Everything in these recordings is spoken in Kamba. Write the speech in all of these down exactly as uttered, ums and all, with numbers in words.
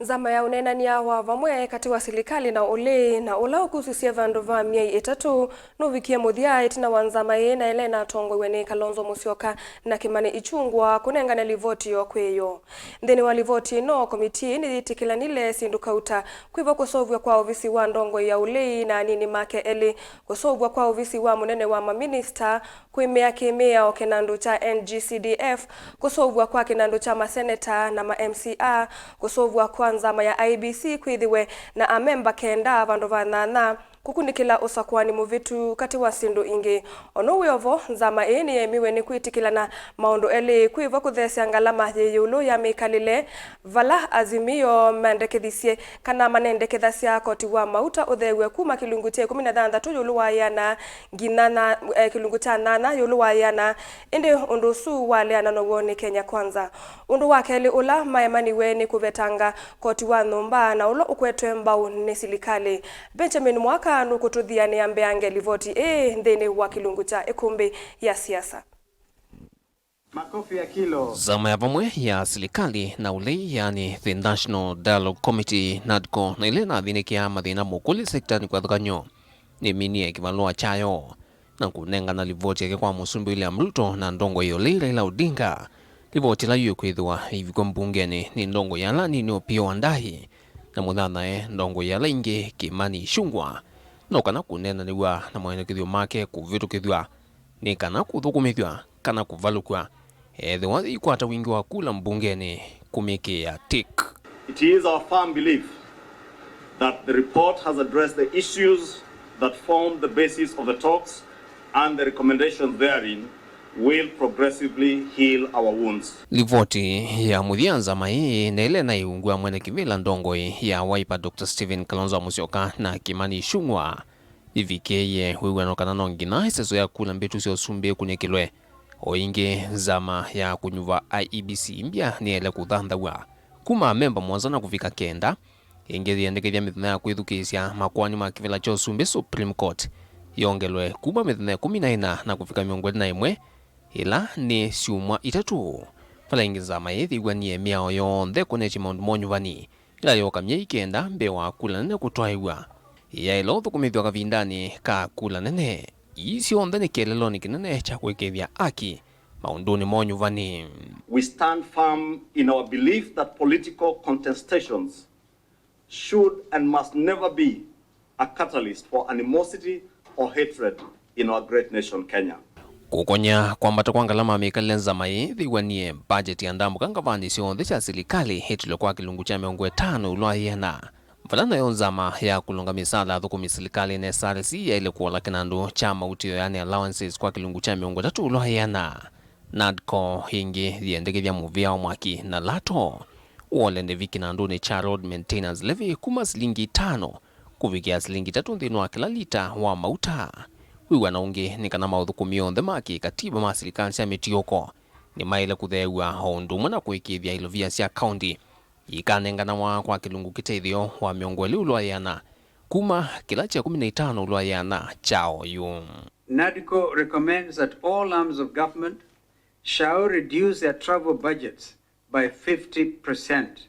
Nzama ya ũneenany'a wa vamwe katĩ wa silikalĩ na ũlĩĩ na ũla ũkusĩsye vandũ va myei ĩtatũ nũvikie mũthya ĩtina wa nzama ĩĩ na ĩla ĩnatongoew'e nĩ Kalonzo Musyoka na Kimani Ichung'wah kũnengane livoti yoo kwĩ yoo. Nthĩnĩ wa livoti ĩno, komitii nĩyĩtĩkĩlanile syĩndũ kauta kwĩvo kũseũvw'a kwa ovisi wa ndongoi ya ũlĩĩ na anini make elĩ, kũseũvw'a kwa ovisi wa mũnene wa maminista, kwĩmĩa kĩmĩao kĩnandũ kya N G C D F, kũseũvw'a kwa kĩnandũ kya maseneta na ma M C A, kũseũvw'a kwa nzama ya I E B C kwĩthĩwe na amemba kenda vandũ va nyanya, kũkunĩkĩla ũsakũani mũvĩtu, katĩ wa syĩndũ ingĩ. O na wĩ o vo, nzama ĩĩ nĩyeemiwe nĩ kwĩtĩkĩlana maũndũ elĩ, kwĩvo kũtheesya ngalama yĩ ĩũlũ ya mĩkalĩle, vala Azimio mendekethisye kana manendekethasya koti wa mauta ũtheew'e kuma kĩlungu kya ĩkũmi na thanthatũ ĩũlũ wa ĩana nginya na, eh, kĩlungu kya nyanya ĩũlũ wa ĩana, ĩndĩ ũndũ ũsu waleana naw'o nĩ Kenya Kwanza. Ũndũ wa kelĩ ũla maemaniwe nĩ kũvetanga koti wa nyũmba na ũla ũkwetwe mbau nĩ silikalĩ. Benjamin Mwaka nũkũtũthianĩa mbeange livoti ĩĩ nthĩnĩ wa kĩlungu kya ĩkũmbĩ ya siasa. Makofi ya kilo. Nzama ya vamwe ya silikalĩ na ũlei, yani the National Dialogue Committee, NADCO, na ĩla ĩnathĩnĩkĩa mathĩna mũkũlĩ sektanĩ kwathũkany'o, nĩminie kĩvalũa kyayo na kũnengana livoti yake kwa Mũsumbĩ William Ruto na ndongoi ya ũlei Raila Odinga. Livoti ĩla yĩkwĩthĩwa ĩivikwa mbungenĩ nĩ ndongoi ya ala anini Opiyo Wandayi na mũnyanyae ndongoi ya ala ingĩ Kimani Ichung'wah, no kana kũneenanĩw'a na maendekethyo make kũvĩtũkĩthw'a nĩ kana kũthũkũmĩthw'a kana kũvalũkw'a, ethĩwa yĩikwata wingĩ wa kula mbungenĩ kũmĩkĩĩa tick. It is our firm belief that the report has addressed the issues that form the basis of the talks and the recommendations therein will progressively heal our wounds. Livoti ya mũthya nzama ĩĩ nĩ ĩla ĩnaĩ ungu wa mwene kĩvĩla ndongoi ya Wiper, Doctor Stephen Kalonzo Musyoka na Kimani Ichung'wah. Ĩvikĩĩe wĩw'ano kana no nginya ĩseso ya kula mbĩtu sya ũsumbĩ ĩkunĩkĩlwe. O ĩngĩ, nzama ya kũnyuva I E B C mbya nĩyaĩle kũthanthaw'a kuma amemba mũonza na kũvika kenda. Ĩngĩ yĩendekethya mĩthenya ya kwĩthukĩĩsya makoani ma kĩvĩla kya ũsumbĩ, Supreme Court, yongelwe kuma mĩthenya ĩkũmi na ĩna na kũvika mĩongo ĩlĩ na ĩmwe, ĩla nĩ syumwa itatũ. Vala ĩngĩ, nzama ĩĩ yĩw'anie mĩao yonthe ĩkonetye maũndũ ma ũnyuvani, ĩla yooka myei kenda mbee wa kula nene kũtwaĩw'a. Yaĩle ũthũkũmĩthw'a kavindanĩ ka kula nene. Ii syonthe nĩ kĩeleelonĩ kĩnene kya kũĩkĩĩthya aki maũndũnĩ ma ũnyuvani. We stand firm in our belief that political contestations should and must never be a catalyst for animosity or hatred in our great nation, Kenya. Kũkony'a kwambata kwa ngalama ya mĩkalĩle, nzama ĩĩ yĩw'anie mbajeti ya ndambũka ngavanĩ syonthe sya silikalĩ ĩtilwe kwa kĩlungu kya mĩongo ĩtano ĩũlũ wa ĩana, vala nayo nzama ya kũlũnga mĩsaala ya athũkũmi silikalĩnĩ, S R C, yaĩle kũola kĩnandũ kya mautĩo, yani allowances, kwa kĩlungu kya mĩongo ĩtatũ ĩũlũ wa ĩana. NADCO ĩngĩ yĩendekethya mũvĩa wa mwaki na lato ũole ndĩvi kĩnandũnĩ kya road maintenance levy kuma silingi itano kũvikĩa silingi itatũ nthĩnĩ wa kĩla lita wa mauta. Wĩw'ano ũngĩ nĩ kana maũthũkũmi onthe ma kĩkatiba ma silikalĩ sya mĩtiũko nĩmaĩle kũtheew'a, o ũndũ ũmwe na kũĩkĩĩthya ilovia sya kaunti ikanenganawa kwa kĩlungu kĩtethyo wa mĩongo ĩlĩ ĩũlũ wa ĩana kuma kĩla kya ĩkũmi na itano ĩũlũ wa ĩana kya oyu. NADCO recommends that all arms of government shall reduce their travel budgets by fifty percent,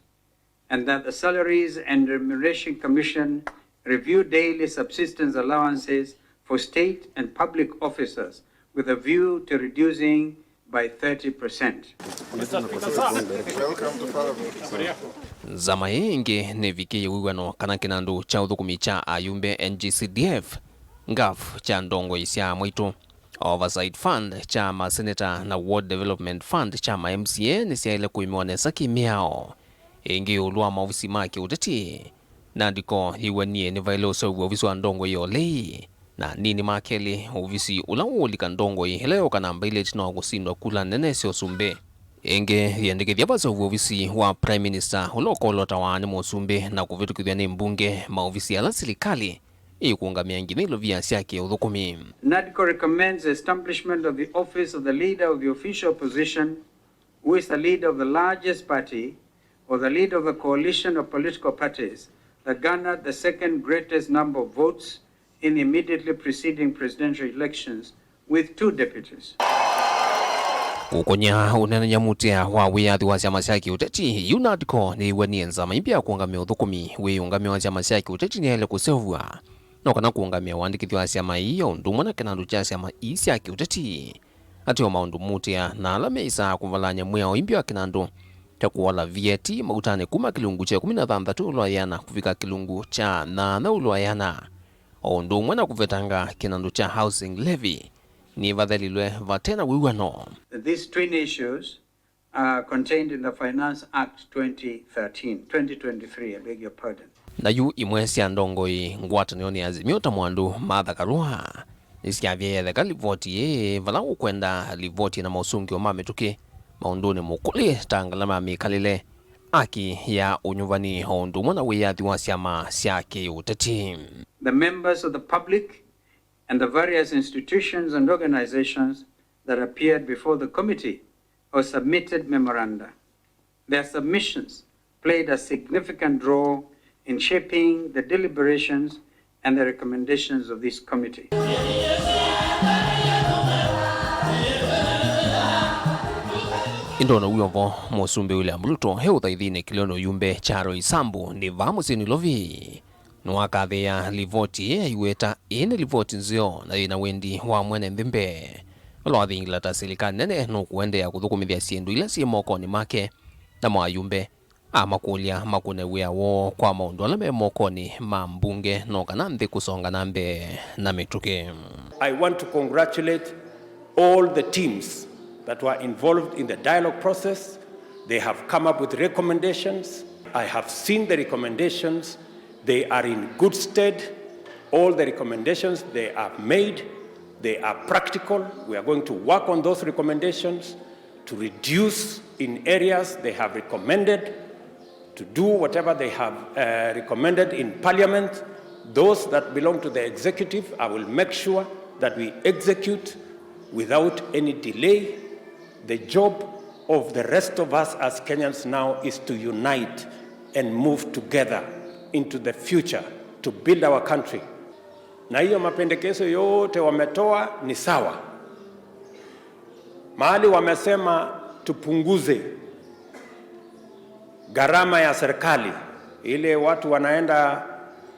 and that the Salaries and Remuneration Commission review daily subsistence allowances for state and public officers with a view to reducing by thirty percent. Nzama ĩĩ ĩngĩ nĩvikĩie wĩw'ano kana kĩnandũ kya ũthũkũmi kya ayumbe N G C D F, ngaf kya ndongoi sya mwaitũ, Oversight Fund kya maseneta na Ward Development Fund kya ma M C A nĩsyaĩle kũĩmĩwa nesa kĩmĩao. Ĩngĩ, ĩũlũ wa maovisi ma kĩũteti, NADCO yĩw'anie nĩvaĩle ũseũvw'a ovisi wa ndongoi ya ũlei, na nini ma kelĩ, ovisi ũla ũũlika ndongoi ĩla yooka namba ilĩ ĩtina wa kũsindwa kula nene sya ũsumbĩ. Ĩngĩ, yĩendekethya vaseũvw'e ovisi wa Prime Minister, ũla ũkolotawa nĩ mũsumbĩ na kũvĩtũkĩthw'a nĩ mbunge, maovisi ala silikalĩ ĩkũngamĩa nginya ilovia sya kĩũthũkũmi. NADCO recommends the establishment of the office of the leader of the official opposition, who is the leader of the largest party or the leader of a coalition of political parties that garnered the second greatest number of votes in the immediately preceding presidential elections with two deputies. Ũkũny'a ũneenany'a mũtĩa wa wĩyathi wa syama sya kĩũteti, UNADCO nĩw'anie nzama imbya ya kũũngamĩa ũthũkũmi wĩũngamĩe wa syama sya kĩũteti nĩyaĩle kũseũvw'a, no kana kũũngamĩa ũandĩkĩthyo wa syama ii o ũndũ ũmwe na kĩnandũ kya syama ii sya kĩũteti. Ateo maũndũ mũtĩa na ala meĩsaa kũvalany'a mwĩao imbya wa kĩnandũ kya kũola V A T mautanĩ kuma kĩlungu kya ĩkũmi na thanthatũ ĩũlũ wa ĩana kũvika kĩlungu kya nyanya ĩũlũ wa ĩana, o ũndũ ũmwe na kũvetanga kĩnandũ kya housing levy, nĩvathelilwe vate na wĩw'ano. These twin issues are contained in the Finance Act twenty thirteen, twenty twenty-three, I beg your pardon. Na yu imwe sya ndongoi ngwatanĩonĩ ya Azimio ta Mwandu Martha Karua nĩsyavyaĩe ĩtheka livoti yĩĩ, vala ũkwenda livoti na mosũngĩo ma mĩtũkĩ maũndũnĩ mũkũlĩ ta ngalama ya mĩkalĩle, aki ya ũnyuvani, o ũndũ ũmwe na wĩyathi wa syama sya kĩũteti. The members of the public and the various institutions and organizations that appeared before the committee or submitted memoranda. Their submissions played a significant role in shaping the deliberations and the recommendations of this committee. Ĩndĩ o na wĩ o vo, Mũsumbĩ William Ruto e ũthaithinĩ kĩlĩonĩ ũyumbe kya Roysambu nĩ vaa mũsyĩ Nairobi. Nĩwakathĩĩa livoti ĩĩ aiweta ĩĩ nĩ livoti nzeo na yĩna wendi wa mwene nthĩ mbee, ũla wathingĩla ta silikalĩ nene nũkũendeea kũthũkũmĩthya syĩndũ ila syĩ mokonĩ make na mo ayumbe amakũlya makũne wĩa woo kwa maũndũ ala me mokonĩ ma mbunge no kana nthĩ kũsonga na mbee na mĩtũkĩ. I want to congratulate all the teams that were involved in the dialogue process. They have come up with recommendations. I have seen the recommendations. They are in good stead. All the recommendations they have made, they are practical. We are going to work on those recommendations to reduce in areas they have recommended, to do whatever they have, uh, recommended in Parliament. Those that belong to the executive, I will make sure that we execute without any delay. The job of the rest of us as Kenyans now is to unite and move together into the future to build our country. Na hiyo mapendekezo yote wametoa ni sawa. Mahali wamesema tupunguze gharama ya serikali, ile watu wanaenda,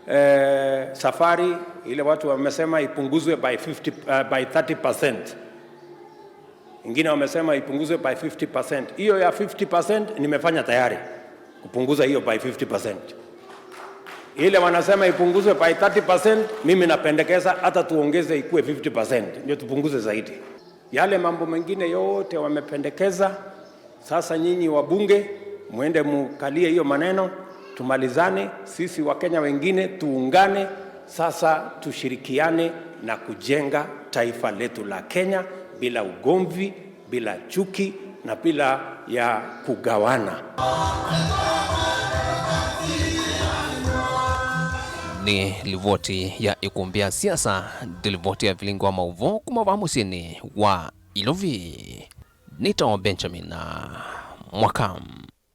eh, safari, ile watu wamesema ipunguzwe by fifty, uh, by thirty percent. Wengine wamesema ipunguzwe by fifty percent. Hiyo ya fifty percent nimefanya tayari kupunguza hiyo by fifty percent. Ile wanasema ipunguzwe by thirty percent, mimi napendekeza hata tuongeze ikuwe fifty percent, ndio tupunguze zaidi. Yale mambo mengine yote wamependekeza, sasa nyinyi wabunge, muende mukalie hiyo maneno, tumalizane, sisi Wakenya wengine tuungane, sasa tushirikiane na kujenga taifa letu la Kenya bila ugomvi, bila chuki na bila ya kugawana. Nĩ livoti ya ĩkũmbĩ ya siasa, ndĩ livoti ya vilingi wa maũvoo kuma vaa mũsyĩnĩ wa Ilovi. Nĩtawa Benjamin Mwaka.